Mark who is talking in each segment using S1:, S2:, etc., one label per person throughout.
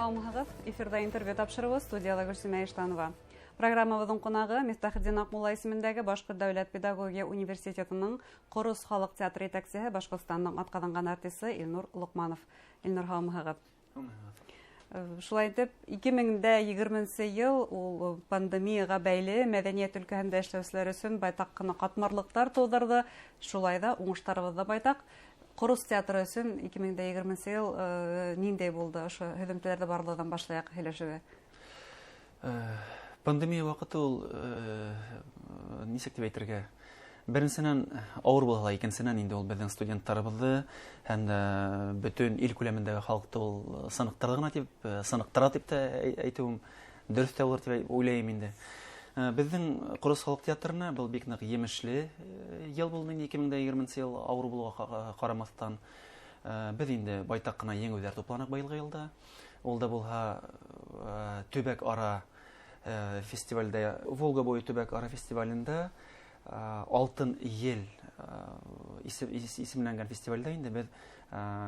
S1: Һаумыһығыҙ! Эфирҙа интервью тапшырыуы, студияла Гөлсөмә Иштанова. Программабыҙҙың ҡунағы — Мифтахетдин Аҡмулла исемендәге Башҡорт дәүләт педагогия университетының Ҡорос халыҡ театры етәксеһе, Башҡортостандың атҡаҙанған артисы Илнур Лоҡманов. Илнур, һаумыһығыҙ! Шулай итеп, 2020 йыл ул пандемияға бәйле мәҙәниәт өлкәһендә эшләүселәр өсөн байтаҡ ҡына ҡатмарлыҡтар тыуҙырҙы, шулай ҙа уңыштарыбыҙ ҙа байтаҡ. Ҡорос театры өсөн 2020 йыл ниндәй булды? Ошо һөҙөмтәләрҙе барлауҙан башлайыҡ һөйләшеүҙе.
S2: Пандемия ваҡыты ул, нисек тип әйтергә, беренсенән, ауыр булһа ла, икенсенән, инде ул беҙҙең студенттарыбыҙҙы һәм дә бөтөн ил күләмендәге халыҡты ул сыныҡтырҙы ғына тип, сыныҡтыра тип тә әйтеүем дөрөҫ тә булыр тип уйлайым инде. Беҙҙең Ҡорос халыҡ театрына был бик ныҡ емешле йыл булды инде, 2020 йыл ауыр булыуға ҡарамаҫтан. Беҙ инде байтаҡ ҡына еңеүҙәр тупланыҡ быйылғы йылда. Ул да булһа төбәк ара фестивалдә, Волга буйы төбәк ара фестивалендә, «Алтын ел» исемләнгән фестивалдә инде беҙ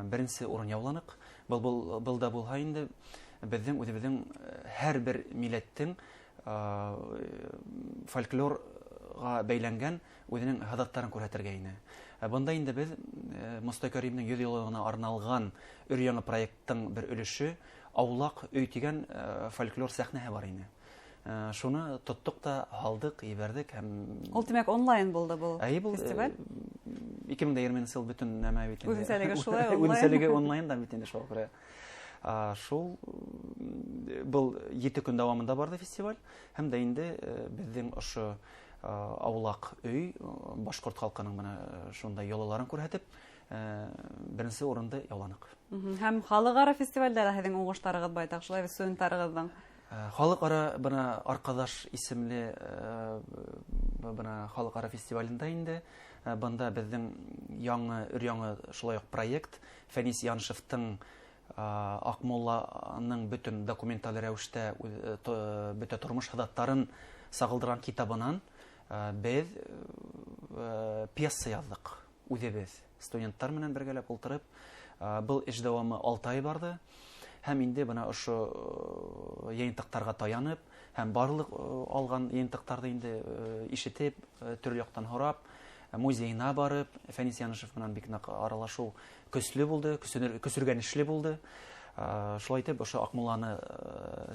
S2: беренсе урын яуланыҡ. Был да булһа инде беҙҙең үҙебеҙҙең һәр бер милләттең фольклорға бәйләнгән үҙенең һыҙаттарын күрһәтергә ине. Бында инде беҙ Мостай Кәримдең 100 йыллығына арналған өр яңы проекттың бер өлөшө «Аулаҡ өй» тигән фольклор сәхнәһе бар ине. Шуны тоттоҡ та һалдыҡ, ебәрҙек һәм
S1: Ул, тимәк, онлайн булды был
S2: Әйе, был
S1: фестиваль?
S2: 2020 йыл бөтөн нәмә бит инде.
S1: Үҙенсәлеге шулай, онлайн.
S2: Үҙенсәлеге онлайн да бит инде, шуға күрә. Шул был 7 көн дауамында барҙы фестиваль, һәм дә инде беҙҙең ошо «Аулаҡ өй» башҡорт халҡының бына шундай йолаларын күрһәтеп, беренсе урынды яуланыҡ.
S1: Һәм халыҡ-ара фестивалдә лә һеҙҙең уңыштарығыҙ байтаҡ, шулай бит, студенттарығыҙҙың?
S2: Халыҡ-ара бына «Арҡаҙаш» исемле бына халыҡ-ара фестивалендә инде бында беҙҙең яңы, өр яңы шулай уҡ проект, Фәнис Янышевтың Аҡмулланың бөтөн документаль рәүештә бөтә тормош һыҙаттарын сағылдырған китабынан беҙ пьеса яҙҙыҡ үҙебеҙ студенттар менән бергәләп ултырып. Был эш дауамы 6 ай барҙы, һәм инде бына ошо йыйынтыҡтарға таянып һәм барлыҡ алған йыйынтыҡтарҙы инде ишетеп, төрлө яҡтан һорап, музейына барып, Фәнис Янышев менән бик ныҡ аралашыу көслө булды, көсөргәнешле булды. Шулай итеп, ошо «Аҡмулланы»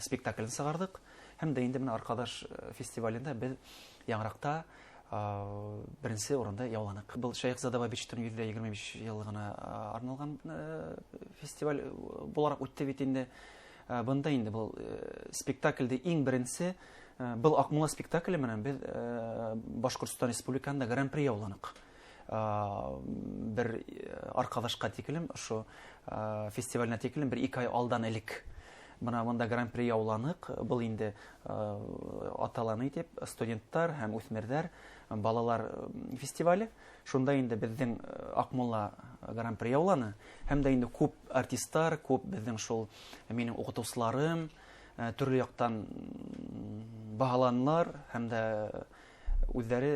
S2: спектаклен сығарҙыҡ, һәм дә инде бына «Арҡаҙаш» фестивалендә беҙ яңыраҡта беренсе урынды яуланыҡ. Был Шәйехзада Бабичтың 125 йыллығына арналған фестиваль булараҡ үтте бит инде. Бында инде был спектаклде иң беренсе был «Аҡмулла» спектакле менән беҙ Башҡортостан Республикаһында гран-при яуланыҡ. Бер «Арҡаҙашҡа» тиклем, ошо фестиваленә тиклем бер 2 ай алдан элек бына бында гран-при яуланыҡ. Был инде аталаны тип студенттар һәм үҫмерҙәр, балалар фестивале. Шунда инде беҙҙең «Аҡмулла» гран-при яуланы, һәм дә инде күп артисттар, күп беҙҙең шул минең уҡытыусыларым төрлө яҡтан баһаланылар һәм дә үҙҙәре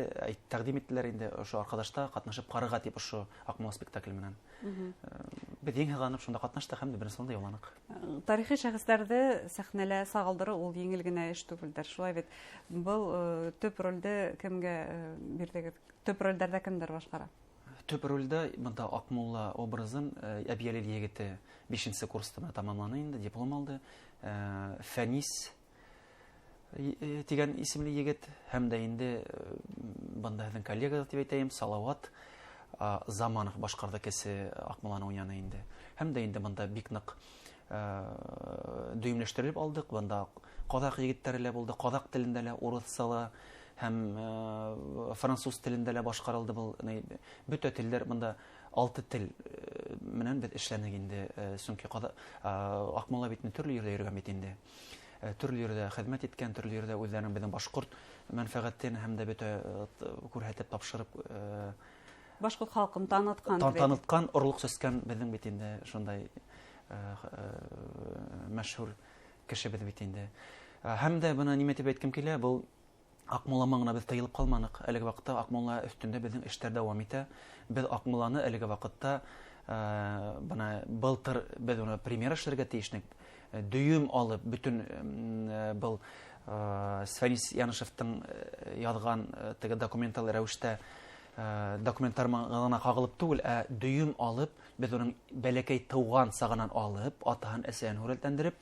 S2: тәҡдим иттеләр инде ошо «Арҡаҙашта» ҡатнашып ҡарарға тип ошо «Аҡмулла» спектакле менән. Беҙ ең һыҙғанып шунда ҡатнаштыҡ һәм дә беренсе урынды яуланыҡ.
S1: Тарихи шәхестәрҙе сәхнәлә сағылдырыу ул еңел генә эш түгелдер, шулай бит? Был төп ролде кемгә бирҙегеҙ? Төп ролдәрҙә кемдәр башҡара?
S2: Төп ролдә бында Аҡмулла образын Әбйәлил егете, бишенсе курсты бына тамамланы инде, диплом алды. Фәнис тигән исемле егет, һәм дә инде бында һеҙҙең коллега тип әйтәйем, Салауат Заманов башҡарҙы кесе Аҡмулланы уйнаны инде. Һәм дә инде бында бик ныҡ дөйөмләштереп алдыҡ. Бында ҡаҙаҡ егеттәре лә булды, ҡаҙаҡ телендә лә, урыҫса ла һәм француз телендә лә башҡарылды был. Бөтә телдәр, бында алты тел менән беҙ эшләнек инде, сөнки Аҡмулла бит төрлө ерҙә йөрөгән бит инде. Төрлө ерҙә хеҙмәт иткән, төрлө ерҙә үҙҙәренең беҙҙең башҡорт мәнфәғәтен һәм дә бөтә күрһәтеп, тапшырып,
S1: башҡорт халҡын танытҡан.
S2: Танытҡан, орлоҡ сәскән беҙҙең бит инде шундай мәшһүр кешебеҙ бит инде. Һәм дә бына нимә тип әйткем килә, был Аҡмулла ғына беҙ тыйылып ҡалманыҡ. Әлеге ваҡытта Аҡмулла өҫтөндә беҙҙең эштәр дауам итә. Беҙ Аҡмулланы әлеге ваҡытта, бына былтыр беҙ уны премьера эшләргә тейешнек. дөйөм алып бөтөн был Фәнис Янышевтың яҙған теге документаль рәүештә документтар ғына ҡағылып түгел, ә дөйөм алып, беҙ уның бәләкәй тыуған сағынан алып, атаһын, әсәһен һүрәтләндереп,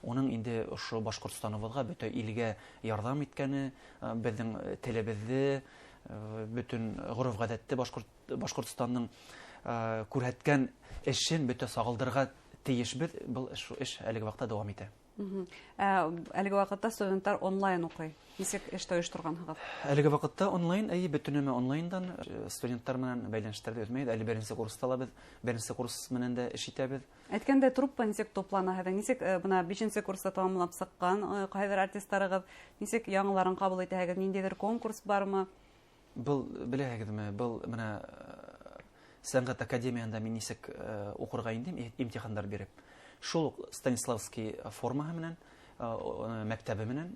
S2: уның инде ошо Башҡортостаныбыҙға, бөтә илгә ярҙам иткәне, беҙҙең телебеҙҙе, бөтөн ғөрөф-ғәҙәтте Башҡортостандың күрһәткән эшен бөтә сағылдырырға тейешбеҙ. Был эш әлеге ваҡытта дауам итә.
S1: Әлеге ваҡытта студенттар онлайн уҡый. Нисек эште ойошторғанһығыҙ?
S2: Әлеге ваҡытта онлайн, эйе, бөтөн нәмә онлайндан. Студенттар менән бәйләнештәрҙе өҙмәйбеҙ. Әле беренсе курста ла беҙ беренсе курс менән дә эш итәбеҙ.
S1: Әйткәндәй, труппа нисек туплана һеҙҙең? Нисек бына бишенсе курста тамамлап сыҡҡан ҡайҙыр артистарығыҙ, нисек яңыларын ҡабул итәһегеҙ? Ниндәйҙер конкурс бармы?
S2: Был, беләһегеҙме, был бына сәнғәт академияһында мин нисек уҡырға индем, имтихандар биреп. Шул уҡ Станиславский формаһы менән, мәктәбе менән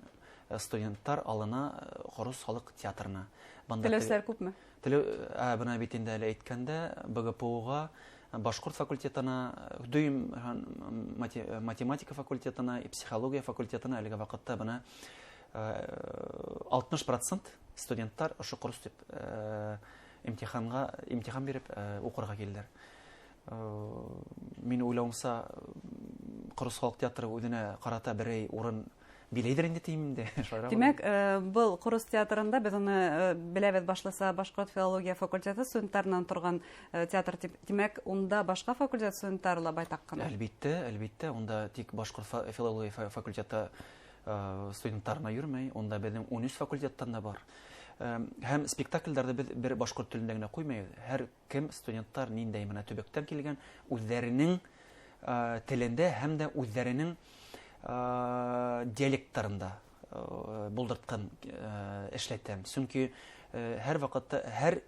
S2: студенттар алына Ҡорос халыҡ театрына. Бында
S1: Теләүселәр күпме?
S2: Бына бит инде әле әйткәндә, БГПУ-ға, башҡорт факультетына, дөйөм математика факультетына, психология факультетына әлеге ваҡытта бына 60% студенттар ошо Ҡорос тип имтихан биреп уҡырға килделәр. Мин уйлауымса, Ҡорос халыҡ театры үҙенә ҡарата берәй урын биләйҙер инде тием инде. Шайра
S1: Тимәк, был Ҡорос театрында беҙ уны беләбеҙ, башлыса башҡорт филология факультеты студенттарынан торған театр тип. Тимәк, унда башҡа факультет студенттары ла байтаҡ ҡына.
S2: Әлбиттә, әлбиттә, унда тик башҡорт филология факультеты студенттарына йөрөмәй, унда беҙҙең ун өс факультеттан да бар. Һәм спектакльдәрҙе беҙ бер башҡорт телендә генә ҡуймайбыҙ. Һәр кем студенттар ниндәй менә төбәктән килгән, үҙҙәренең телендә һәм дә үҙҙәренең диалекттарында булдыртҡан эшләтәм. Сөнки һәр ваҡытта һәр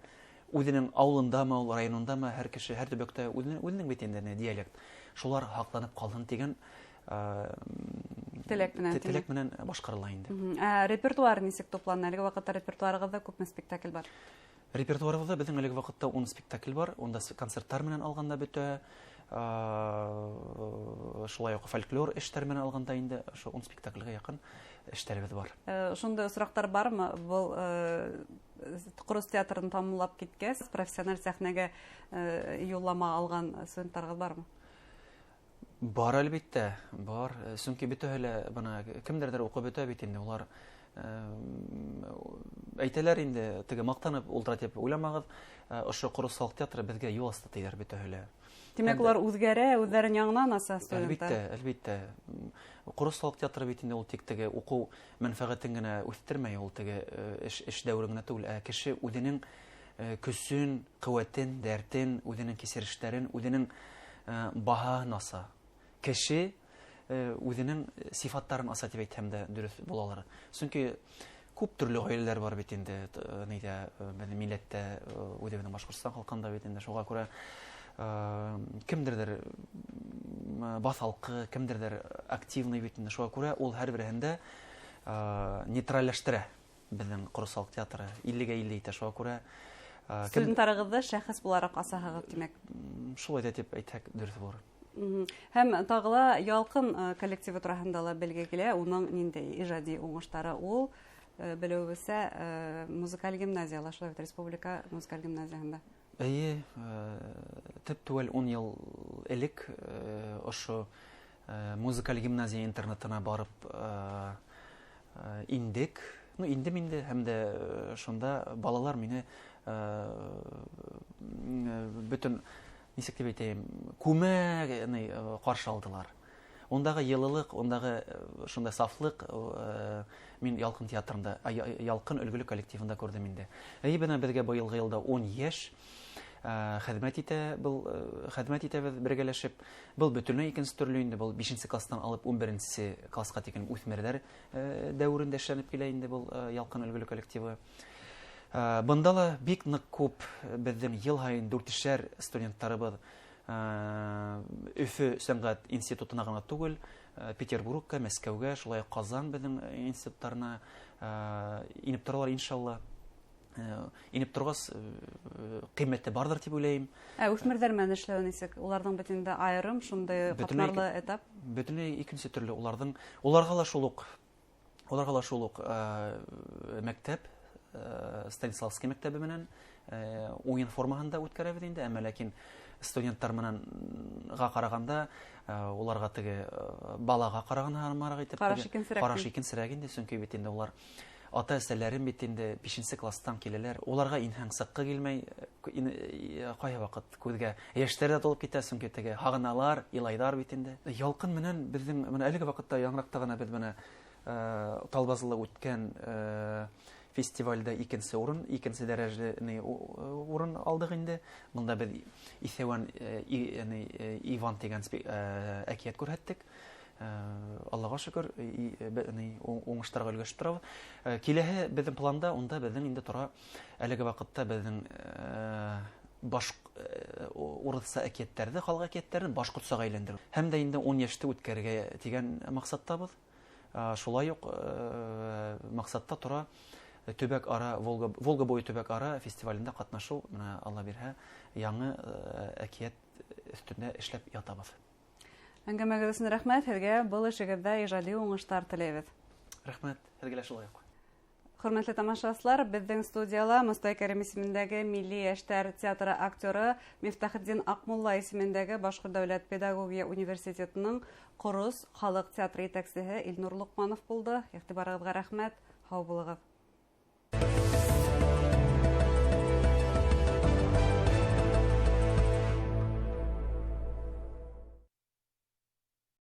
S2: үҙенең ауылындамы, ул районындамы, һәр кеше һәр төбәктә үҙенең бит инде диалект. Шулар һаҡланып ҡалһын тигән
S1: Теләк менән,
S2: теләк
S1: тимәк.
S2: менән башҡарыла инде.
S1: Ә репертуар нисек туплана? Әлеге ваҡытта репертуарығыҙҙа күпме спектакль бар?
S2: Репертуарыбыҙҙа беҙҙең әлеге ваҡытта 10 спектакль бар. Унда концерттар менән алғанда бөтә, шулай уҡ фольклор эштәр менән алғанда инде ошо 10 спектакльгә яҡын эштәребеҙ бар.
S1: Шундай осраҡтар бармы? Был Ҡорос театрын тамамлап киткәс, профессиональ сәхнәгә юллама алған студенттарығыҙ бармы?
S2: Бар, әлбиттә, бар. Сөнки бөтәһе лә бына кемдәрҙер уҡып бөтә бит инде, улар әйтәләр инде, теге маҡтанып ултыра тип уйламағыҙ, ошо Ҡорос халыҡ театры беҙгә юл асты тиҙәр бөтәһе лә.
S1: Тимәк,
S2: Һәм дә
S1: улар үҙгәрә, үҙҙәрен яңынан аса студенттар.
S2: Әлбиттә, әлбиттә. Ҡорос халыҡ театры бит инде ул тик теге уҡыу мәнфәғәтен генә үҫтермәй, ул теге эш дәүере генә түгел, ә кеше үҙенең көсөн, ҡеүәтен, дәртен, үҙенең кисерештәрен, үҙенең баһаһын аса. Кеше үҙенең сифаттарын аса тип әйтһәм дә дөрөҫ булалыр. Сөнки күп төрлө ғаиләләр бар бит инде, нейҙә, беҙҙең милләттә, үҙебеҙҙең Башҡортостан халҡында бит инде, шуға күрә кемдерҙер баҫалҡы, кемдерҙер активный бит инде, шуға күрә ул һәр береһендә нейтральләштерә беҙҙең Ҡорос халыҡ театры, иллегә илле итә, шуға күрә кем
S1: Студенттарығыҙҙы шәхес булараҡ асаһығыҙ, тимәк.
S2: Шулай ҙа тип әйтһәк дөрөҫ булыр.
S1: Һәм тағы ла Ялҡын коллективы тураһында ла белге килә, уның ниндәй ижади уңыштары ул, белеүебеҙсә, музыкаль гимназияла, шулай бит, республика музыкаль гимназияһында.
S2: Эйе, төп түгел 10 йыл элек ошо музыкаль гимназия интернатына барып индек. Ну, индем инде, һәм дә шунда балалар мине бөтөн, нисек тип әйтәйем, күмәк, ни ҡаршы алдылар. Ундағы йылылыҡ, ундағы шундай сафлыҡ мин Ялҡын театрында, Ялҡын өлгөлө коллективында күрҙем инде. Эйе, бына беҙгә быйылғы йылда 10 йәш хеҙмәт итә, был хеҙмәт итәбеҙ бергәләшеп. Был бөтөнләй икенсе төрлө инде, был бишенсе класстан алып ун беренсе классҡа тиклем үҫмерҙәр дәүерендә эшләнеп килә инде был Ялҡын өлгөлө коллективы. Бында ла бик ныҡ күп беҙҙең йыл һайын дүртешәр студенттарыбыҙ Өфө сәнғәт институтына ғына түгел, Петербургка, Мәскәүгә, шулай уҡ Ҡазан беҙҙең институттарына инеп торалар иншалла. Инеп торғас, ҡиммәте барҙыр тип уйлайым.
S1: Ә үҫмерҙәр менән эшләү нисек? Уларҙың бит инде айырым шундай ҡатмарлы этап.
S2: Бөтөнләй икенсе төрлө уларҙың, уларға ла шул уҡ, уларға ла шул уҡ мәктәп, Станиславский мәктәбе менән уйын формаһында үткәрәбеҙ инде, әммә ләкин студенттар менән ға ҡарағанда, уларға теге балаға ҡараған һымаҡ итеп
S1: Ҡараш икенсерәк.
S2: Ҡараш икенсерәк инде, сөнки бит инде улар ата-әсәләрен бит инде 5 класстан киләләр. Уларға инһәң сыҡҡы килмәй, ҡайһы ваҡыт күҙгә йәштәр ҙә тулып китә, сөнки теге һағыналар, илайҙар бит инде. Ялҡын менән беҙҙең менә әлеге ваҡытта яңыраҡта ғына беҙ менә Талбазылы үткән фестивальдә икенсе урын, икенсе дәрәжәле урын алдыҡ инде. Бында беҙ Иҫәүән Иван тигән әкиәт күрһәттек. Аллаға шөкөр, уңыштарға өлгәшеп торабыҙ. Киләһе беҙҙең планда, унда беҙҙең инде тора әлеге ваҡытта беҙҙең урыҫса әкиәттәрҙе, халыҡ әкиәттәрен башҡортсаға әйләндереү. Һәм дә инде 10 йәште үткәрергә тигән маҡсаттабыҙ. Шулай уҡ маҡсатта тора төбәк-ара, Волга буйы төбәк-ара фестивалендә ҡатнашыу. Менә Алла бирһә, яңы әкиәт өҫтөндә эшләп ятабыҙ.
S1: Әңгәмәгеҙ өсөн рәхмәт, һеҙгә был эшегеҙҙә ижади уңыштар теләйбеҙ.
S2: Рәхмәт, һеҙгә лә шулай уҡ.
S1: Хөрмәтле тамашасылар, беҙҙең студияла Мостай Кәрим исемендәге Милли йәштәр театры актеры Мифтахетдин Аҡмулла исемендәге Башҡорт дәүләт педагогия университетының Ҡорос халыҡ театры етәксеһе Илнур Лоҡманов булды. Иғтибарығыҙға рәхмәт, һау булығыҙ.